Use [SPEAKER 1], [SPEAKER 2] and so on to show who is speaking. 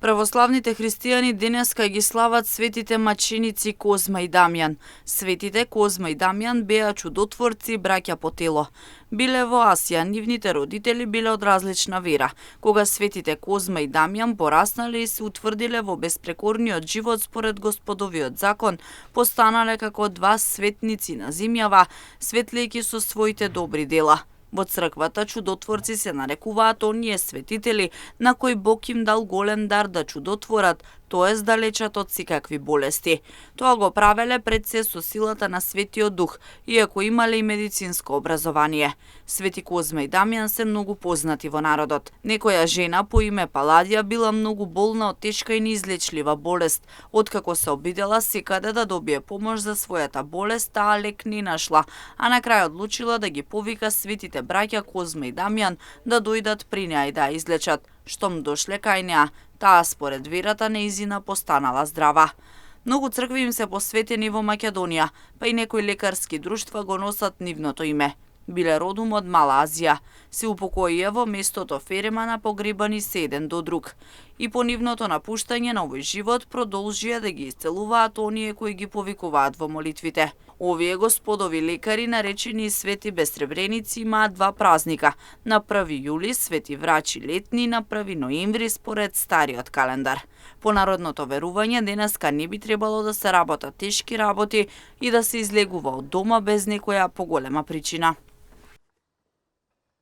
[SPEAKER 1] Православните христијани денеска ги слават светите маченици Козма и Дамјан. Светите Козма и Дамјан беа чудотворци браќа по тело. Биле во Асија, нивните родители биле од различна вера. Кога светите Козма и Дамјан пораснале и се утврдиле во безпрекорниот живот според Господовиот закон, постанале како два светници на земјава, светлејќи со своите добри дела. Во црквата чудотворци се нарекуваат оние светители на кои Бог им дал голем дар да чудотворат, тоест да лечат од секакви болести. Тоа го правеле пред се со силата на Светиот Дух, иако имале и медицинско образование. Свети Козма и Дамјан се многу познати во народот. Некоја жена по име Паладија била многу болна од тешка и неизлечлива болест. Откако се обидела секаде да добие помош за својата болест, таа лек не нашла, а на крај одлучила да ги повика светите браќа Козма и Дамјан да дојдат при неа и да ја излечат. Штом дошле кај неа, таа според верата неизина постанала здрава. Многу цркви им се посветени во Македонија, па и некои лекарски друштва го носат нивното име. Биле родом од Мала Азија. Се упокоија во местото Феремана погребани се еден до друг. И по нивното напуштање на овој живот продолжија да ги исцелуваат оние кои ги повикуваат во молитвите. Овие господови лекари, наречени свети безсребреници, имаат два празника. На 1 јули свети врачи летни, на 1 ноември според стариот календар. По народното верување, денеска не би требало да се работат тешки работи и да се излегува од дома без некоја поголема причина.